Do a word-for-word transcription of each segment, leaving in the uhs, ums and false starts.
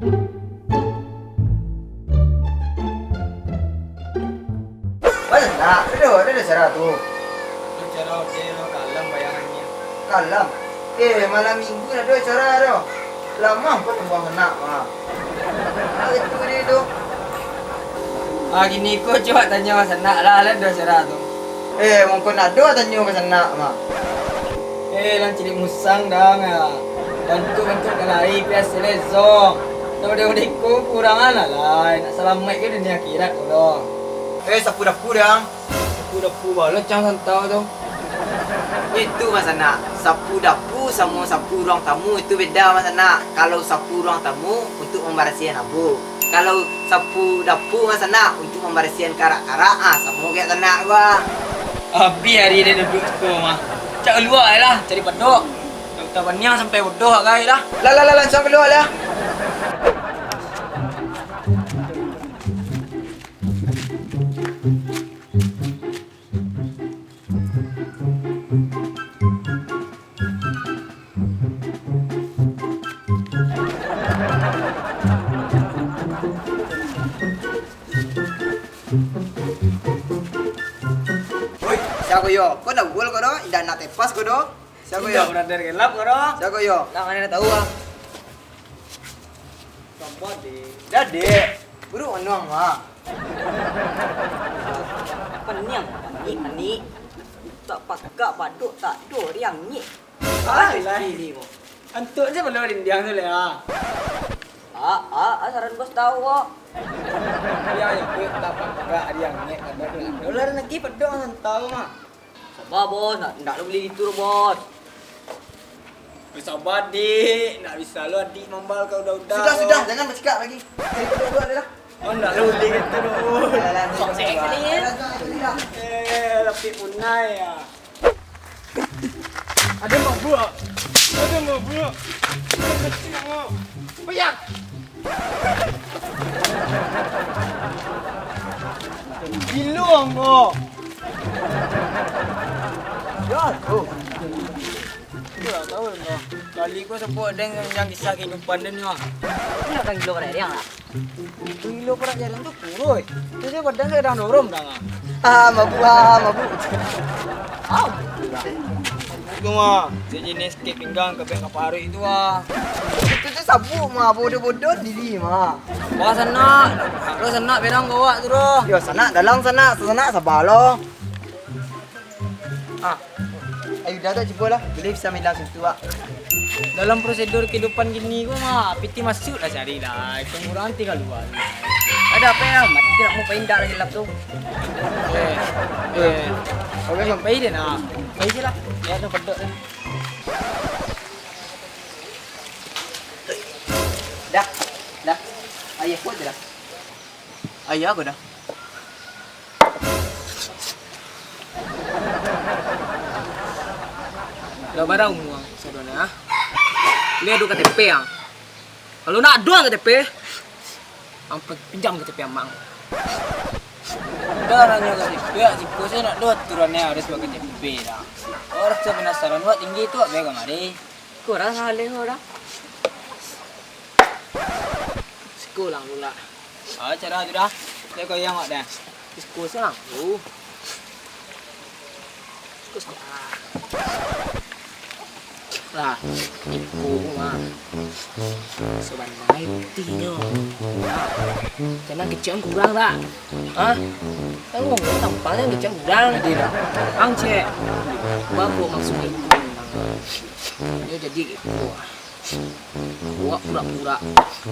Banyak nak, ado, ado acara tu. Acara hotel lo, kalam bayangannyo. Kalam? Eh, malam minggu ado acara tu. Lamah kau tunggu sanak mah. Ah, itu dia tu. Ah, gini ko cubo tanyo sanak lah, lah ado acara tu. Eh, mungkin ado tanyo ka sanak mah. Eh, lah cilik musang dang, ah. Bantuak-bantuak ka lai, pias selezong. Dah udah-udah ko kurang lah lai. Nak salamaik ka dunia akhirat ko doh. Eh, sapu dapu dang. Sapu dapu balo cang santau tu. Itu mah sanak. Sapu dapu samo sapu ruang tamu itu beda mah sanak. Kalau sapu ruang tamu untuk mambarasiahan abu. Kalau sapu dapu mah sanak untuk mambarasiahan karak-karak, ah, samo kayak sanak gua. Abih ari den duduak siko mah. Cak kalua lah, cari padok. Dak usah baniang sampai bodoh agak lah. Lah, lah, lah, lansuang kalua lah. Oi, sia ko yo? Ko nak gol ko doh? Indak nak tepas ko doh? Sia ko yo? Indak, brother, gelap ko doh? Sia ko yo? Nak mano nak tahu ah. Sabar, Dek. Dah, Dek. Buruk manuang, Mak. Paniang, panik, panik. Tak pakak baduk, tak do riang nyik. Ah, lah ini, Mak. Antuk je perlu rindiang tu, Lea. Ah, ah, ah, saran bos tahu, kok. Riang nyik, tak pakak riang nyik, tak do. Dolar lagi pedok, tahu, Mak. Sabar, Bos. Ndak, ndak lo buliah gitu lo, Bos. Sabar, Dik. Ndak bisa lo, Adik mambal ka udah-udah. Sudah, sudah. Jangan bacakak lagi. Jadi kedua-dua adalah. Oh, ndak lo buliah gitu, Dok. Alah, alah, alah, alah, alah. Eh, tapi punai ya. Ada mabuk. Ada mabuk. Ada mabuk. Payah. Gilo ang ko. Ya, tu. Itulah, tahu lah. Kali ko sabuik den nan kisah kahidupan den ni, ah. Ini akan gilo parak jariang lah. Gilo parak jariang tu kurus. Tu sajo badan sagadang dorom dah, ah. Ah, mabuk, ah, mabuk. Au. Itu mah, sejenis kek pinggang ka beng ka paruik tu, ah. Itu tu sabuik mah, bodoh-bodoh diri mah. Wah, sanak. Lo sanak bilang ka awak tu doh. Yo, sanak dalam sanak, sanak sabar lo. Ah, ayo dah tu cubolah. Boleh bisa main langsung tu, Wak. Dalam prosedur kehidupan gini ko mah, piti masuk lah cari lah. Itu murah nanti kalua. Ada apa ya? Mati nak mau pindah lagi lap tu. Eh, eh. Oke, Bang. Pai dia nak. Pai je lah. Ya, tu pedok dah. Dah. Dah. Ayah kuat je dah. Ayah aku dah. Lah bara umua ang sadono, ah? Lai ado K T P ang? Kalau ndak ado ang K T P, ang pinjam K T P amak ang. Dah nyo K T P, siko se ndak ado aturan harus ba K T P dah. Urang tu panasaran, wak tinggi tu, wak beko mari. Kurang saleh urang. Siko lah pula. Ah, cara tu dah. Cek kau yang awak dah. Siko siang tu. Siko siang. Lah, iko mah. Sabananyo putinyo. Nah, jangan kecil kurang dah. Hah? Kan ngomong tampang yang kecil kurang. Jadi dah. Ang cek. Bapak maksud iko. Yo jadi iko. Awak pura-pura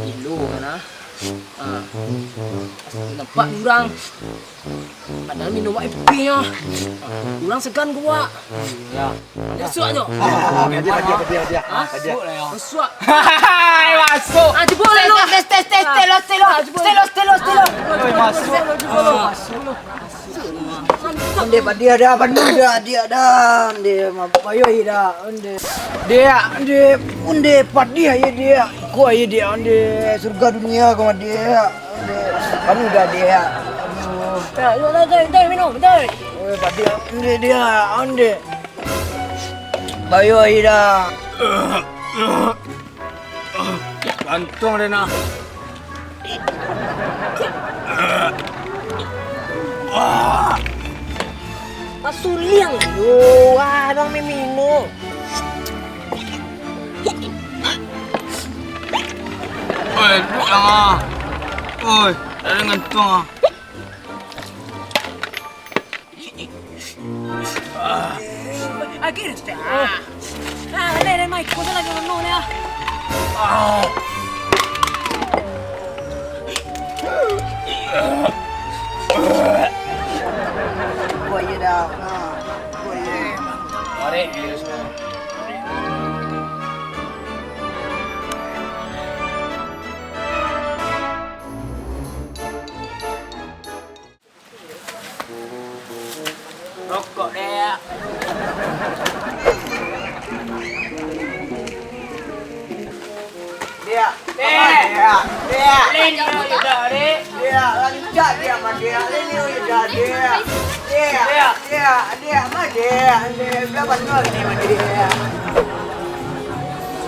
gilo kan, ah. Ah. Nampak urang. Padahal minum aia putiah. Urang segan gua. Ya. Masuk aja. Ah, dia, dia, dia, dia. Hah? Masuk lah ya. Masuk. Hai, masuk. Ah, cuba lah lu. Tes, tes, tes, tes, tes, los, tes, los. Tes, los, tes, los, tes, los. Oi, masuk. Ah, masuk lu. Onde padiah dah, banun dah, dia dah, onde mabayoi dah, onde. Dia, onde, onde padiah ye dia, iko ye dia, onde surga dunia ko dia, onde. Banun dah dia. Aduh. Ya, yuk lah, teh, teh, minum, teh. Oi, padiah, onde dia, onde. Bayoi dah. Gantung dia nah. Pasuliang yo, wah, abang mimino. Oi, duduak lah. Oi, dah ngantuang ah. Akhir sudah. Ah, deh, deh, Mai, kau lagi ngono ni ah. Kau iya dah. Ah, kau iya. Tarik dia sudah. Rokok, Dek. Dek. Dek. Dek. Dek. Dek, lanjak, Dek, mah, Dek. Dek, Dek. Dek, Dek, Dek, mah, Dek. Dek, bia panuah ni, mah, Dek.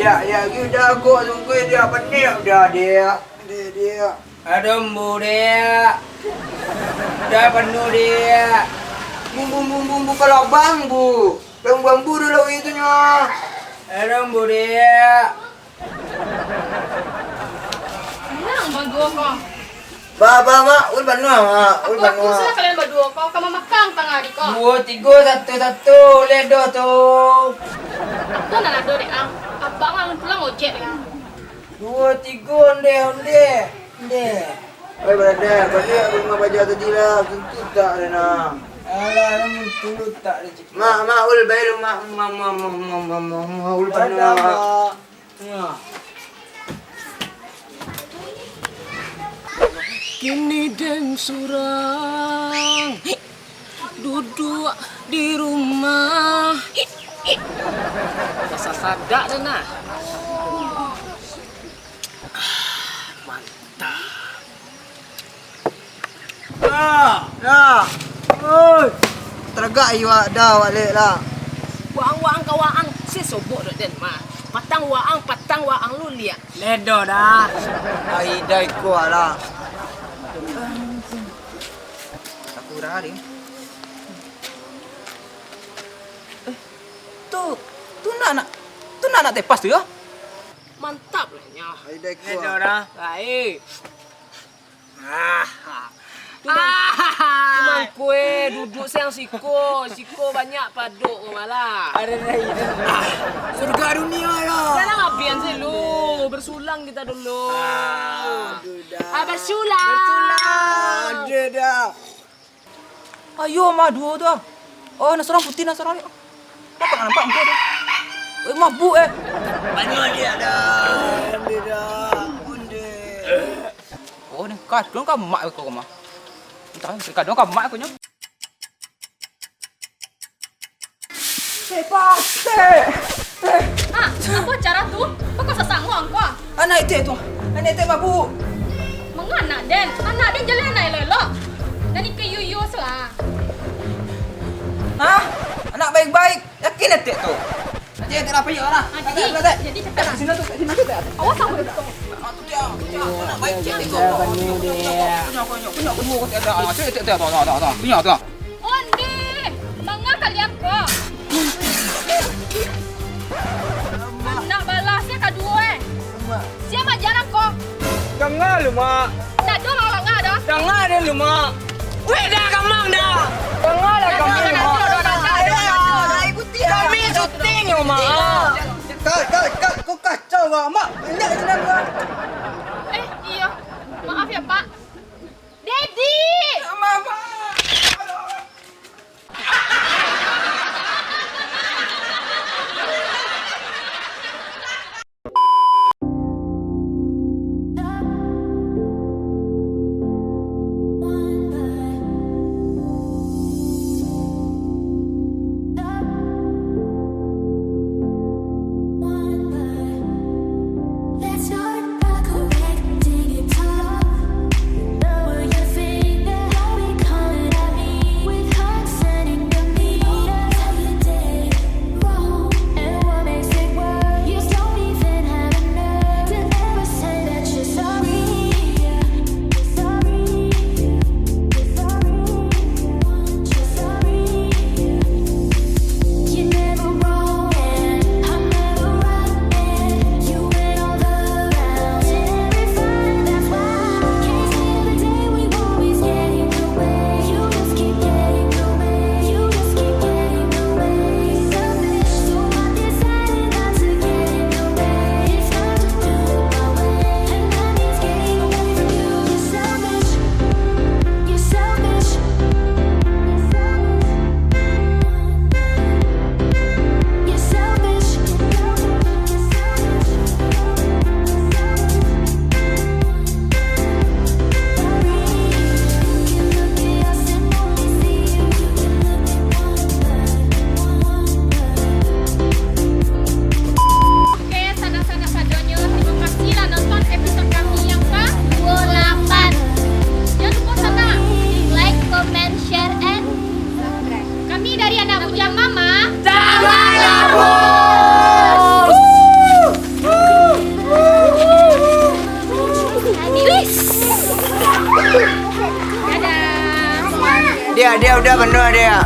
Dek, Dek, Dek, kok sungguah, Dek, panek, Dek, Dek. Dek, Dek. Aduh, ambo, Dek. Dah panuh, Dek. Bum, bum, bum, bum, buka labang, Bu. Dah bambu dah lawi tu nyo. Aduh, ambo, Dek. Manang baduo ko? Ba, ba, Mak. Ul panuh, Mak. Ul panuh. Aku sudah kalian baduo ko, ka mamakang tangah hari ko. Duo, tigo, satu, satu. Ledo tu. Aku nan ado, Dek, ah. Abang lah pulang ojek, Dek, ah. Duo, tigo, onde, onde, onde. Oi, brother, baliak ka rumah paja tadi lah, tuntuik utak den nah. Alah, nan tuntuik utak den cik. Mak, mak, ul, bae lu, mak, mak, ul, panuah, mak. Mak. Kini den surang. Duduak di rumah. Rasa sadak tu nah. Mantap. Nah, nah. Oi. Taragak iwak dah balik lah. Waang, waang ka waang, si sobok dek den mah. Patang waang, patang waang lu liak. Ledo dah. Ai dai ko lah. Sakura ni. Eh, tu, tu nak, nak, tu nak, nak tepas tu yo. Mantap lah nyo. Ai dai ko. Ledo dah. Baik. Ah. Tu mang-, tu mangko eh, duduk siang siko, siko banyak padok ko malah. Ada dah ini. Surga dunia lah. Sekarang abian sih lu, bersulang kita dulu. Ah, sudah. Ah, bersulang. Bersulang. Ada dah. Ayo mah duo tu ah. Oh, nan surang putih, nan surang ni. Nampak, nampak muka tu. Eh, mabuk eh. Banyak dia dah. Dia dah. Bunde. Oh, ni kadang ka mak ko mah. Entah, kadang ka mak ko nyo. Sepak, sek. Ah, apo cara tu? Kok sasanguang ko? Anak etek tu, anak etek mabuk. Manganak den, anak den jaleh anak elok-elok. Nan iko yuyo salah. Hah? Anak baik-baik, yakin etek tu? Etek, etek lah, payah lah. Ah, jadi, jadi cakap lah. Sini tu, sini tu, etek. Awas sampai. Ah, tu dia, tu dia. Anak baik etek tu. Punya, punya, punya, punya, punya, punya, punya, punya, punya, punya, punya, punya, punya. Ondeh, manga kalian ko? Anak balah sia kaduo eh. Sia mak jarang ko. Danga lu, Mak. Ndak ado mak danga dah. Danga den lu, Mak. Weh, dah gamang dah. Danga lah kami, Mak. Kami syuting yo, Mak. Kak, kak, kak, kau kacau lah, Mak. Banyak je dah, Mak. Eh, iyo. Maaf ya, Pak. Dedi! Ya udah benar dia.